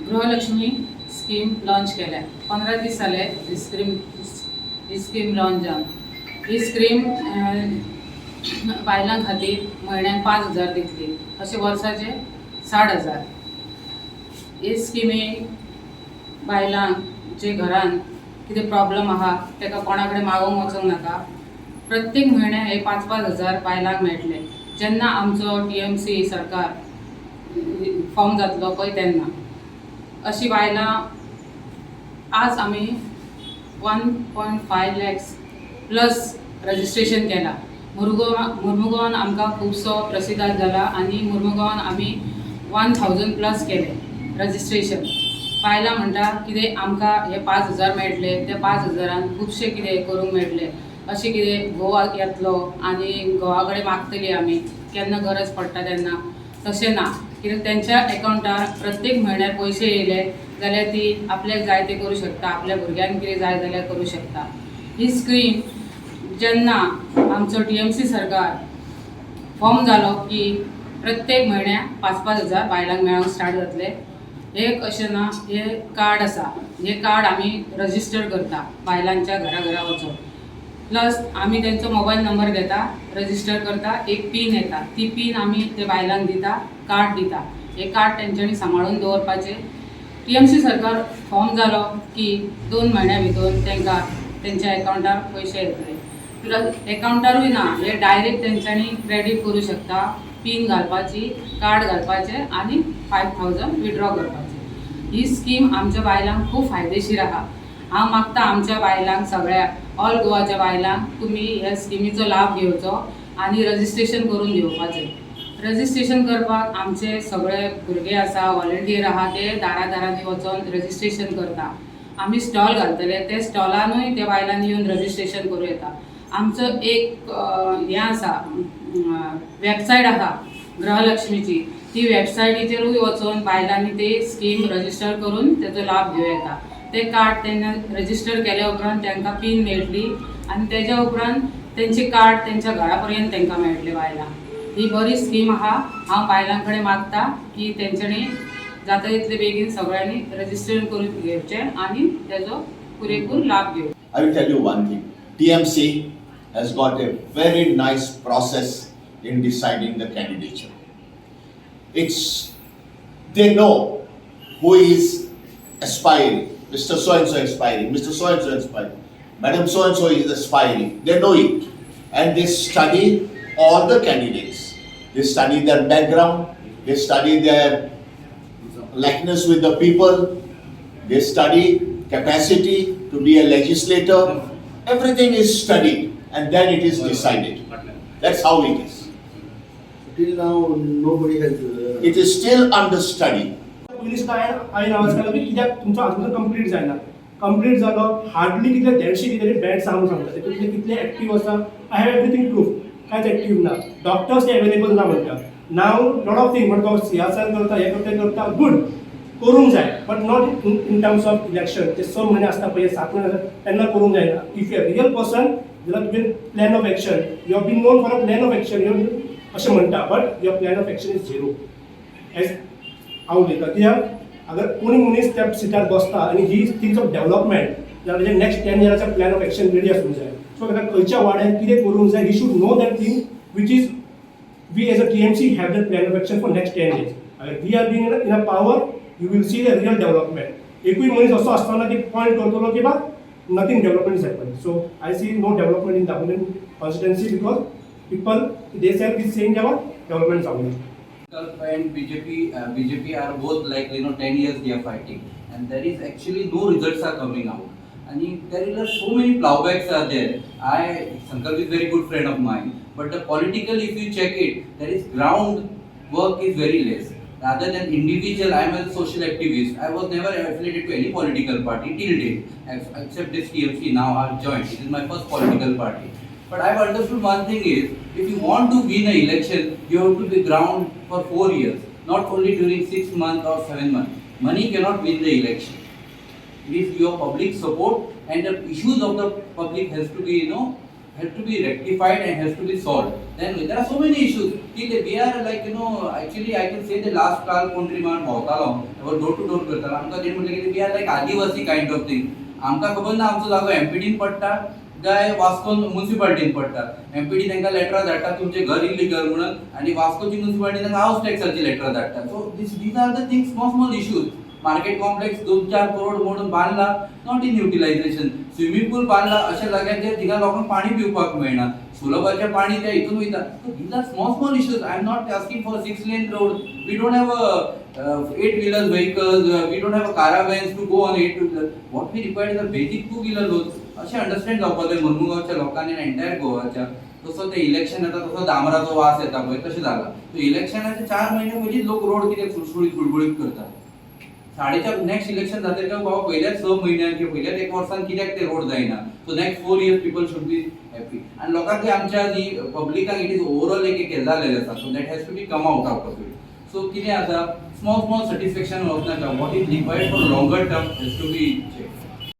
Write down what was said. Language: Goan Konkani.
गृहलक्ष्मी स्कीम लॉन्च केल्या. 15 दीस जाले ही स्कीम लॉन्च जावन. ही स्कीम बायलां खातीर म्हयन्याक 5,000 दितली, अशें वर्साचे 60,000. ही स्किमी बायलांक जे घरान कितें प्रॉब्लम आहा, ताका कोणा कडेन मागोवंक वचूंक नाका. प्रत्येक म्हयन्याक हे 5-5 हजार बायलांक मेळटले, जेन्ना आमचो टीएमसी सरकार फॉर्म जातलो पळय तेन्ना. अशी बायलां आज आमी 1.5 lakhs plus registration केलां. मुर्मुगांवान आमकां खुबसो प्रसिदाद जाला आनी मुर्मुगांवान आमी 1,000 प्लस केले रजिस्ट्रेशन. बायलां म्हणटा, कितें आमकां हे 5,000 मेळटले, त्या 5 हजारान खुबशें कितें करूंक मेळटलें. अशें कितें घोव येतलो आनी घोवा कडेन मागतली आमी केन्ना गरज पडटा तेन्ना, तशें ना. कित्याक तेंच्या एकावंटार प्रत्येक म्हयन्याक पयशे येयले जाल्यार ती आपल्याक जाय ते करूं शकता, आपल्या भुरग्यांक कितें जाय जाल्यार करूं शकता. ही स्कीम जेन्ना आमचो टीएमसी सरकार फॉर्म जालो की प्रत्येक म्हयन्याक 5-5 हजार बायलांक मेळोंक स्टार्ट जातले. एक अशें ना, हे कार्ड आसा, हे कार्ड आमी रजिस्टर करता बायलांच्या घरा घरा वचून. प्लस आमी तेंचो मोबायल नंबर घेता, रजिस्टर करता. एक पीन येता, ती पीन आमी ते बायलांक दिता, कार्ड दिता. हे कार्ड तेंच्यांनी सांबाळून दवरपाचें. टीएमसी सरकार फॉर्म जालो की 2 म्हयन्या भितर तांकां तेंच्या एकावंटार पयशे येतले. प्लस एकावंटारूय ना, हे डायरेक्ट तेंच्यांनी क्रेडीट करूं शकता. पीन घालपाची, कार्ड घालपाचें आनी 5,000 विड्रॉ करपाचें. ही स्कीम आमच्या बायलांक खूब फायदेशीर आहा. हांव मागता आमच्या बायलांक, सगळ्या ऑल गोवाच्या बायलांक, तुमी ह्या स्किमीचो लाभ घेवचो आनी रजिस्ट्रेशन करून घेवपाचें. रजिस्ट्रेशन करपाक आमचे सगळे भुरगे आसा, व्हॉलंटियर आहा, ते दारा दारांनी वचोन रजिस्ट्रेशन करता. आमी स्टॉल घालतले, ते स्टॉलानूय त्या बायलांनी येवन रजिस्ट्रेशन करूं येता. आमचो एक हें आसा, वेबसायट आसा गृहलक्ष्मीची. ती वेबसायटीचेरूय वचून बायलांनी ती स्कीम रजिस्टर करून तेचो लाभ घेवं येता. ते कार्ड तेन्ना रजिस्टर केल्या उपरांत तांकां पीन मेळटली आनी तेज्या उपरांत तेंचे कार्ड तेंच्या घरा पर्यंत तांकां मेळटलें बायलांक. ही बरी स्कीम आहा. हांव बायलां कडेन मागता की तेंच्यांनी जाता तितले बेगीन सगळ्यांनी रजिस्टर करून घेवचें आनी तेजो पुरेपूर लाभ घेवचो. I will tell you one thing. TMC has got a very nice process in deciding the candidature. It's they know who is aspiring. Mr. So and so aspiring, Mr. So and so aspiring, Madam so and so is aspiring. They know it. And they study all the candidates. They study their background, they study their likeness with the people, they study capacity to be a legislator. Everything is studied and then it is decided. That's how it is. Till now, nobody has. It is still under study. पयलीं सुद्दां हांवें आवाज काडलो की कित्याक तुमचो अजून कंप्लीट जायना. कंप्लीट जालो, हार्डली कितले 150 कितें तरी बेड्स आहा म्हणून सांगता. तितूंतले कितले एक्टीव आसा? I have everything proof. कांयच एक्टीव ना, डॉक्टर्स एवेलेबल ना म्हणटा. नाव लॉट ऑफ थिंग म्हणटा, तो सियासन करता, हें करता, तें करता. गूड, करूंक जाय, but not in terms of election. ते 6 म्हयने आसता पळय, 7 म्हयने आसता, तेन्ना करूंक जायना. If you real person जाल्यार तुवें plan of action, you have been known for a plan of action अशें म्हणटा, but your plan of action is zero as हांव उलयतां. कित्याक अगर कोणी मनीस त्या सिटार बसता आनी ही थिंक्स ऑफ डेव्हलपमेंट जाल्यार तेजे नेक्स्ट 10 इयराचा प्लॅन ऑफ एक्शन रेडी आसूंक जाय. सो ताका खंयच्या वाड्यार कितें करूंक जाय, he should know that thing, which is we as a TMC have that plan of action for next 10 years. अगर we are being in a power, you will see the real development. एकूय मनीस असो आसतना की पॉयंट करतलो की बा nothing development is happen. So I see no development in Dabolim constituency because people they self is saying about development जावंक ना. And BJP, BJP are both like 10 years they are fighting, and there is actually no results are coming out. And there are so many plowbacks are there. I Sankalp is very good friend of mine, but the political, if you check it, there is ground work is very less. Rather than individual, I am a social activist. I was never affiliated to any political party till date, except this TMC. Now I've joined. This is my first political party. But I've understood one thing is, if you want to win an election, you have to be ground for 4 years, not only during 6 months or 7 months. Money cannot win the election. It is your public support and the issues of the public has to be, have to be rectified and has to be solved. Then there are so many issues. की we are like actually I can say the last काल कोण तरी मान भोंवतालो, डोर टू डोर करतालो. आमकां तेणी म्हणलें की we are like Adivasi kind of thing. आमकां खबर ना आमचो जागो एमपीडीन पडटा काय वास्कोन मुन्सिपालिटीन पडटा. एमपीडी तांकां लेटरां धाडटा तुमचें घर इलिगल म्हणून आनी वास्कोची मुन्सिपालिटी तांकां हावस टॅक्साची लेटरां धाडटा. So these are the things, small small issues. Market complex 2-4 crore म्हणून बांदला, not in utilisation. Swimming pool बांदला अशा जाग्याचेर थिंगा लोकांक पाणी पिवपाक मेळना, सुलभाचें पाणी त्या हितून वयता. So these are small small issues. I am not asking for six lane road. We don't have a eight wheeler vehicles, we don't have a caravans to go on eight wheeler. What we required is a basic two wheeler road. अशें अंडरस्टँड जावपाक जाय मुरमुगांवच्या लोकांनी आनी एंटायर गोवाच्या. तसो ते इलेक्शन येता तसो डांबराचो वास येता पळय, तशें जाला. सो इलेक्शनाचे 4 म्हयने पयलींच लोक रोड कितें सुळसुळीत गुळगुळीत करतात. 4.5 नेक्स्ट इलेक्शन जातकीर काय बाबा पयल्याच 6 म्हयन्यान किंवा पयल्याच एक वर्सान कित्याक ते रोड जायना. So next 4 years people should be happy. आनी लोकांक आमच्या न्ही पब्लिकांक it is overall एक हें जालेलें आसा. So that has to be come out out of it. So कितें आसा, स्मॉल स्मॉल सॅटिस्फॅक्शन वचनाका. What is required for longer term has to be check.